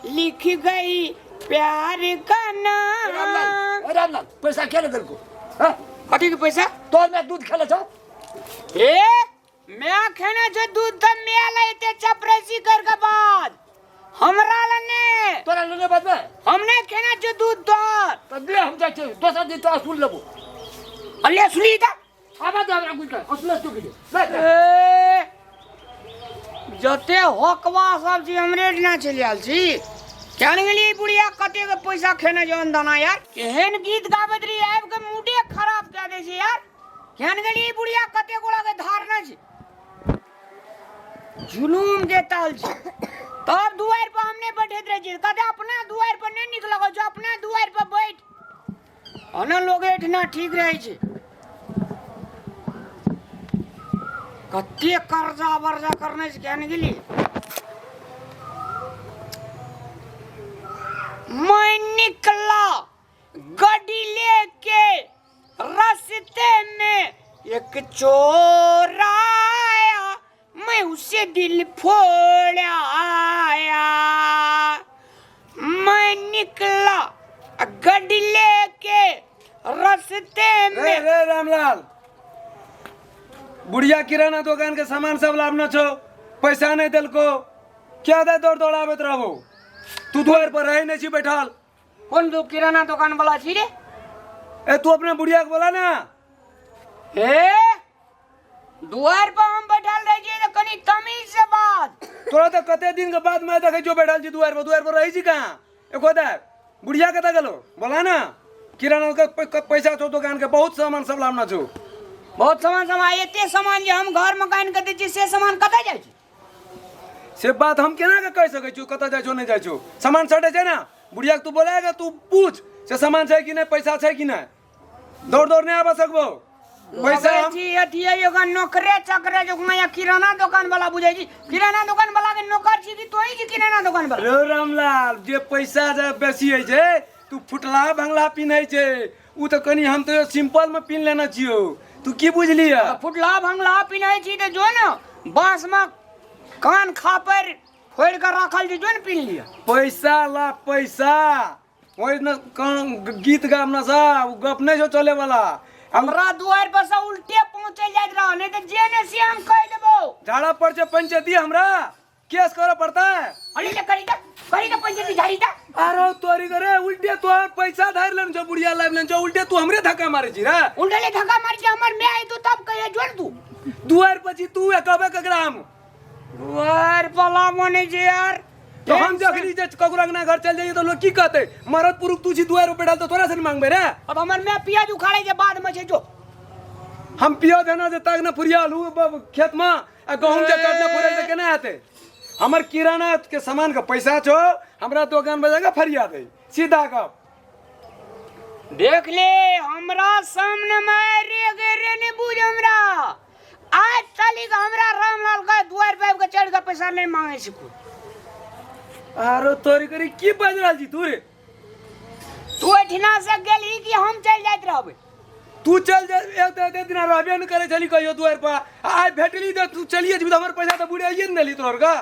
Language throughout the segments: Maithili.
लिख गई प्यार का नाम। रामलाल, ए रामलाल, पैसा के ने देलको? हाँ? कथी के पैसा? तोर में दूध खेले छौ? ए मैं खेने छो दूध त मैं ला एते चपरेसी कर के बाद हमरा ला ने। तोरा लेने बाद में? हमने खेने छो दूध तोर। त दे, हम जाइ छियै दोसर दिन तो असूल लेबो। अले सुनी त। आबा दे हमरा गुजर असूल तू के ले ले। ए जते होकवा सब छी हमरे ना चलि आयल छी। केहन गेलियै बुढ़िया कते के पैसा खेने जौन दाना यार। केहन गीत गाबैत रही आबि के मूडे खराब कए दै छै यार। केहन गेलियै बुढ़िया कते गोड़ा के धार नहि छै। जुलूम के ताल छै। तब दुआरि पर हम नहि बैठैत रहै छियै। कते अपना दुआरि पर नहि नीक लगै छै, अपना दुआरि पर बैठ। ओना लोग एहिठिना ठीक रहै छै। कते कर्जा वर्जा करने छै केहन गेली। मैं निकला गड्डी लेके रास्ते में एक चोर आया, मैं उसे दिल फोड़ आया। मैं निकला गड्डी लेके रास्ते रे में। रे रामलाल, बुढ़िया किराना दुकान के सामान सब लाबना छो, पैसा नहीं देलको, क्या दे दौड़ दौड़ आबैत रहबो? तू दुआर पर रहे नहीं छी बैठल। कोन दू किराना दुकान वाला छी रे? ए तू अपना बुढ़िया के बोला ना। ए दुआर पर हम बैठल रहे छी त कनी तमीज से बात। तोरा तो कते दिन के बाद मैं देखे जो बैठल छी दुआर पर, दुआर पर रही छी कहाँ? एको दे बुढ़िया कतऽ गेलो बोला ना। किराना के पैसा छो दुकान के, बहुत सामान सब लाबना छो। बहुत सामान सब आ, एते सामान जे हम घर में आनि के दै छी से सामान कतऽ जाइ छै? से बात हम केना के कहि सकै छियौ कतऽ जाइ छौ नहि जाइ छौ। सामान सटै छै ना बुढ़िया के, तू बोलाएगा तू पूछ से सामान छै कि नहि, पैसा छै कि नहि। दौड़ दौड़ नहि आबऽ सकबो पैसा लगै हम छी अथी है एगो नौकरे चकरे जो या किराना दुकान वाला बुझै छी। किराना दुकान वाला के नौकर छी कि तोही छी किराना दुकान वाला? रो रामलाल, जे पैसा जे बेसी होइ छै तू फुटला भंगला पिन्है छै, उ तऽ कनि हम तऽ सिंपल में पिन्ह लेने छियौ, तू की बुझलियै? फुटला भंगला पिन्है छी तऽ जो ने बांस में कान खापर फोड़ि कऽ राखल छै, जो ने पिन्ह लिअ। पैसा ला पैसा, ओहि न गीत गाबना सा उ गप नहि छौ चले वाला। हमरा दुआरि पर से उल्टे पहुँचल जाइत रह, नहीं तऽ जे ने से हम कहि देबौ। झाड़ा पर छै पंचायती, हमरा केस करे पड़ता है। अरे ले करी दा, करी दा पंचायती झाड़ी दा। अरे तोरी करे उल्टे तोहर पैसा धार लेन छौ, बुढ़िया लाइब लेन छौ, उल्टे तू हमरे धक्का मारे छी रे। उल्टे ले धक्का मार के हमर my आइ तो तब कहिए जोड़ तू। दुआर पर छी तू कहबे ककरा हम? दुआर वाला मने जे यार। तो हम जखनी जे ककरो अंगना घर चल जाइए तो लोग की कहते? मरद पुरुष तू छी दुआर पर बैठल तो तोरा से मांगबे रे। अब हमर my प्याज उखाड़े के बाद में छै जो। हम पियो देना जे ताग न फुरियाल हूँ खेत में आ गहूम जे काटने फुरे से केना हेतै? हमर किराना के सामान के पैसा छो, हमरा दुकान पर जाके फरिया दे सीधा गप। देख ले हमरा सामने में रे गे रे ने बुझ हमरा। आज तलिक हमरा रामलाल के दुआर पर आबि के चढ़ के पैसा नहीं मांगे छै कोई। आरो तोरी करी की बाजि रहल छी तू रे? तू एठिना से गेलही कि हम चलि जाइत रहबै? तू चल जा, एक तऽ एते दिना रहबे नहि करै छली कहियो दुआरि पर, आ आइ भेटली तऽ तू चलिए जेबही तऽ हमर पैसा तऽ बुड़ाइए ने देली तोहर का।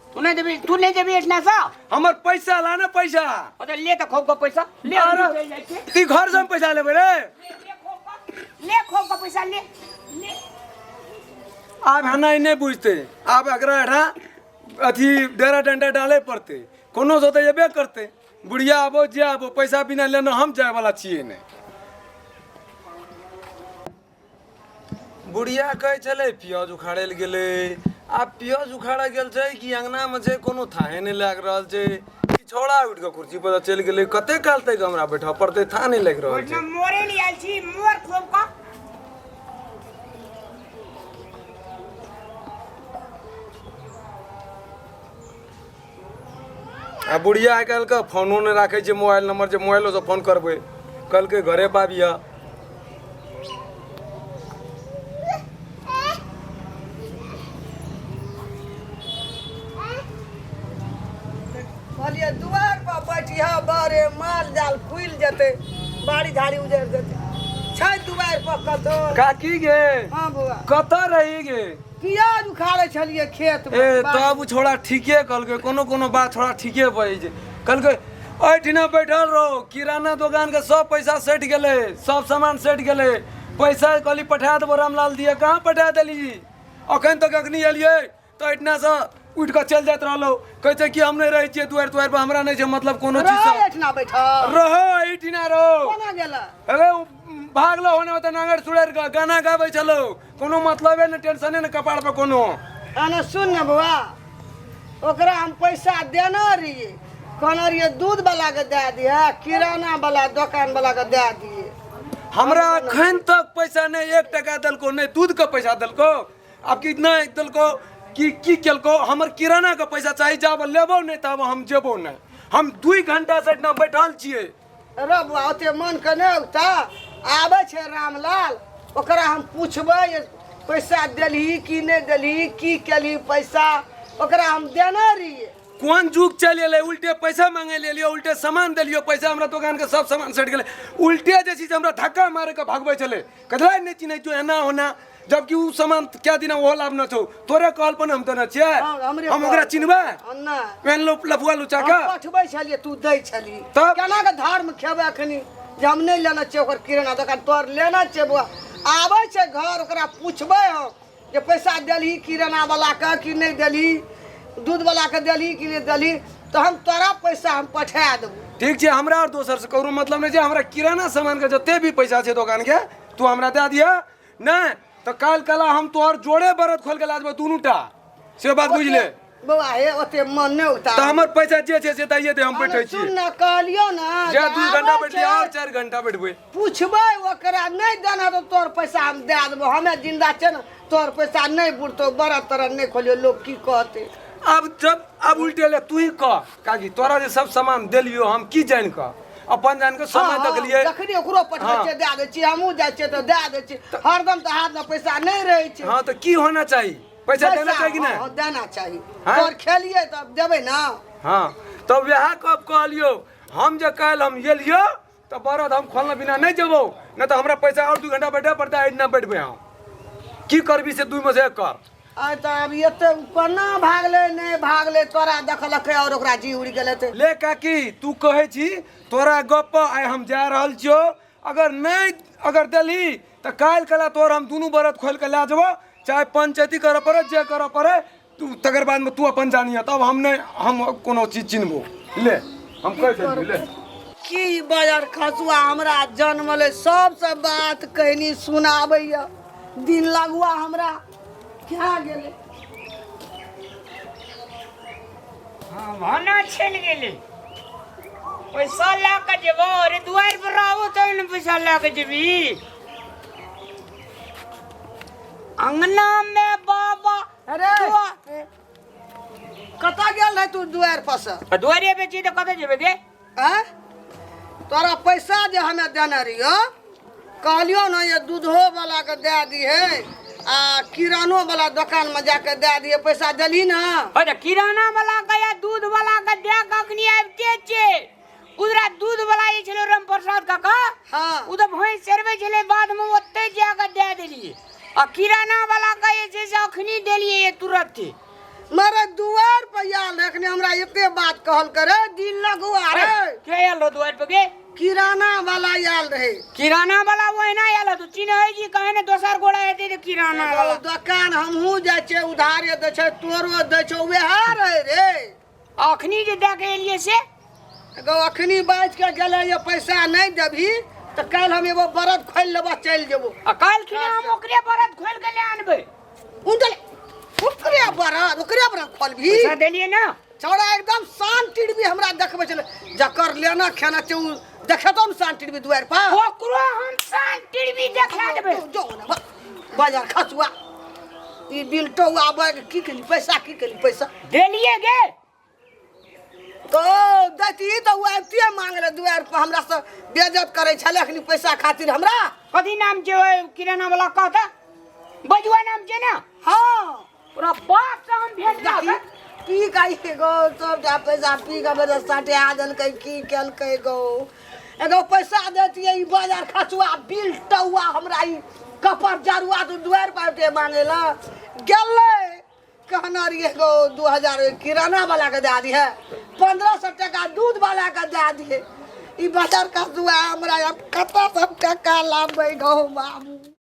तू नहीं देबी, तू नहीं देबी एठिना से? हमर पैसा ला ने पैसा। अरे ले तऽ खूब के पैसा ले, अरे, हम चलि जाइ छियै। ती घर से हम पैसा लेबै रे? ले खूब के, ले खूब के पैसा ले, ले। आब हना नहि बुझतै, आब एकरा एठा अथी डेरा डंडा डाले पड़तै, कोनो से तऽ एबे करतै। बुढ़िया आबो जे आबो, पैसा बिना लेने हम जाय वाला छियै नहि। बुढ़िया कहै छलै प्याज उखाड़ै लए गेलै, आब प्याज उखाड़ऽ गेल छै कि अङ्गनामे छै कोनो थाहे नहि लागि रहल छै। ई छौड़ा उठि कऽ कुर्सी पर चलि गेलै, कते काल तक हमरा बैठऽ पड़तै, था नहि लागि रहल छै। मोरे ले आयल छी मोर खूब कऽ। आ बुढ़िया आइ काल्हिके फोनो नहि राखै छै मोबाइल नंबर, जे मोबाइलोसँ फोन करबै कहलकै घरे पर आबिह। कहलियै दुआर पर बैठिह बरे माल जाल खुलि जेतै, बाड़ी झाड़ी उजड़ि जेतै, छै दुआरि पर कतौ? काकी गे। हाँ बौआ। कतऽ रही गे? पियाज उखाड़े छलिए खेत में। ए तब उ छोड़ा ठीके कहलकै, कोनो कोनो बात छोड़ा ठीके बजै छै। कहलकै एहिठिना बैठल रहो, किराना दोकान के सब पैसा सटि गेलै, सब सामान सटि गेलै, पैसा कहली पठा देबो रामलाल दिए, कहाँ पठा देली? अखन तक अखनी एलियै तऽ एहिठिना से उठि कऽ चलि जाइत रहलहुँ। कहै छै कि हम नहि रहै छियै दुआरि तुआरि पर, हमरा नहि छै मतलब कोनो चीज। रह एहिठिना बैठल रहो एहिठिना रहो। कोना गेला? अरे भागलो होने ओतऽ नांगर सुड़ैर कऽ गाना गाबै छलौ, कोनो मतलबे ने, टेंशने ने कपार पर कोनो। आने सुन ने बौआ, ओकरा हम पैसा देने रहियै, कहने रहियै दूध वाला के दए दिहे, किराना वाला दोकान वाला के दए दिहे। हमरा अखन तक पैसा नहि 1 टका देलको, नहि दूध के पैसा देलको, आब कि नहि देलको कि की केलको। हमर किराना के पैसा चाही, जाब लेबो नहि तब हम जेबो नहि। हम 2 घंटा से एहिठिना बैठल छियै। रे बौआ, ओते मन के नहि उगता। आबै छै रामलाल, ओकरा हम पुछबै जे पैसा देलही कि नहि देलही, की केलही पैसा, ओकरा हम देने रहियै। कोन जुग चलि एलै, उल्टे पैसा मांगे ले लियो, उल्टे सामान देलियो पैसा, हमरा दोकान के सब सामान सटि गेलै। उल्टे जे छै से हमरा धक्का मारि के भगबै छलै, कथला नहि चिन्है छियौ एना ओना, जबकि उ सामान क्या दिना ओहो लाभ न छौ, तोरे कहल पर हम देने छियै। हाँ, हमरे हम ओकरा कहल। चिन्हबै? नहि। एहन लोक लफुआ लुचा के हम पठबै छलियै, तू दै छली। तब? केना के धर्म खेबै अखनी जे हम नहि लेने छियै ओकर किराना दोकान, तोहर लेने छियै बौआ। आबै छै घर, ओकरा पुछबै हम जे पैसा देलही किराना वाला के कि नहि देलही, दूध वाला के देलही कि नहि देलही, तऽ हम तोरा पैसा हम पठा देबो। ठीक छै, हमरा और दोसर से ककरो मतलब नहि छै। हमरा किराना सामान के जते भी पैसा छै दोकान के, तू हमरा दए दिअ, नहि तऽ काल्हि कला हम तोहर जोड़े बरद खोल के ला देबो दुनू टा, से बात बुझि ले। बौआ हे, ओते मन नहि उतार। तऽ हमर पैसा जे छै से दैये दे, हम बैठै सुन छी। ने, कहलियौ ने जे 2 घंटा आबै बैठलियै छै, और 4 घंटा बैठबै। पुछबै ओकरा, नहि देना तऽ तोहर पैसा हम दए देबो, हमे जिंदा छै ने, तोहर पैसा नहि बुड़तौ, बड़ा तरह नहि खोलियौ, लोक की कहतै। आब जब आब उल्टे ले तू ही कह काकी, तोरा जे सब सामान देलियो हम की जानि कऽ, अपन जानि कऽ समय देखलियै। जखनी ओकरो पठबै हाँ। छियै दए दै छियै, हमहूँ जाइ छियै तऽ दए दै छियै, हरदम तऽ हाथमे पैसा नहि रहै छै। हाँ तऽ की होना चाही, पैसा देना चाही कि हाँ, नहि? हाँ, देना चाही। हाँ? तोहर खेलियै तऽ देबै ने। हाँ तब वएह गप कहलियो हम, जे काल्हि हम एलियो तऽ बरद हम खोलने बिना नहि जेबो, नहि तऽ हमरा पैसा और 2 घंटा बैठे पड़तै, एहिना बैठबै हम। की करबी से 2 में से एक कर। आइ तऽ आब एते कोना भागलै नहि भागलै, तोरा देखलकै और ओकरा जी उड़ि गेलै तऽ। ले काकी, तू कहै छी तोरा गप पर आइ हम जा रहल छियौ, अगर नहि अगर देलही तऽ काल्हि कला तोहर हम दुनू बरद खोलि कऽ लए जेबो, चाहे पंचायती करऽ पड़े जे करऽ पड़े, तू तकर बादमे तू अपन जानिह, तब हम नहि हम कोनो चीज चिन्हबो। ले हम कहि देलियौ ले। की बजर खसुआ हमरा जन्मलै, सबसँ बात कहनी सुनाबैया, दिन लगुआ हमरा क्या गेलै। हाँ, भाना छनि गेलै, पैसा लए कऽ जेबो। अरे दुआरि पर रहबो तब ने पैसा लए कऽ जेबही। अंगना में बाबा। अरे कतऽ गेल रहे तू दुआरि पर से? दुआरे पे छी तऽ कतऽ जेबै गे? आँय, तोरा पैसा जे हमे देने रहियो, कहलियो ने ये दूधो वाला के दए दिहे आ किरानो वाला दोकान में जाके दए दिहे, पैसा देलही ना? अरे किराना वाला के या दूध वाला के दए के अखनी आबिते छै। उधरा दूध वाला जे छलै राम प्रसाद काका, हाँ। ओ तऽ भैंस चरबै छलै, बाद में ओतै जा के दए देलियै। आ किराना वाला के जे छै से अखनी देलियै ये तुरंते। मरे दुआर पर आयल रहे, अखनी हमरा एते बात कहल करे दिल लगुआ रे। के आयल रहो दुआर पर गे? किराना वाला आयल रहे। किराना वाला ओहिना आयल हतो, चिन्है छी कहे ने दोसर गोड़ा हेतै तऽ किराना वाला। दोकान हमहूँ जाइ छियै, उधारे दै छै, तोरो दै छौ, वएह रहे रे। अखनी जे दए के एलियै से? गौ अखनी बाजि के गेलै ये पैसा नहि देबही तऽ काल्हि हम एगो बरद खोलि लेबऽ चलि जेबो। आ काल्हि खिना हम ओकरे बरद खोलि के ले आनबै। उनटल ओकरे बरद, ओकरे बरद खोलबही? पैसा देलियै ना। छौड़ा एकदम शान टिड़बी हमरा देखबै छलै, जकर लेना खेना छै ओ देखेतो ने शान टिड़बी दुआरि पर। ओकरो हम शान टिड़बी देखा देबै। जो ने बाजार खसुआ ई बिलटौआ बैग की केली पैसा, की केली पैसा? देलियै गे। गौ दैती तऽ ओ आबितिये मांगले दुआरि पर, हमरा से बेइज्जत करै छलै अखनी पैसा खातिर हमरा। कथी नाम छै ओहि किराना वाला कहता? बजुआ नाम छै ने? हाँ। ओकरा बाप से हम भेट देखी, जाब। पी के गौ सबटा पैसा पी के मेरे सटिया देलकै, की केलकै गौ? एगो पैसा दैतियै ई बाजार खसुआ बिलटौआ हमरा ई कपर जरुआ तू दुआरि पर आबिके मांगे ला गेलै। कहना रहिए गो 2000 किराना वाला के दए दिहे, 1500 टका दूध वाला के दए दिहे। ई बजर कसुआ हमरा आब कतऽ सब टका लाबबै गो बाबू।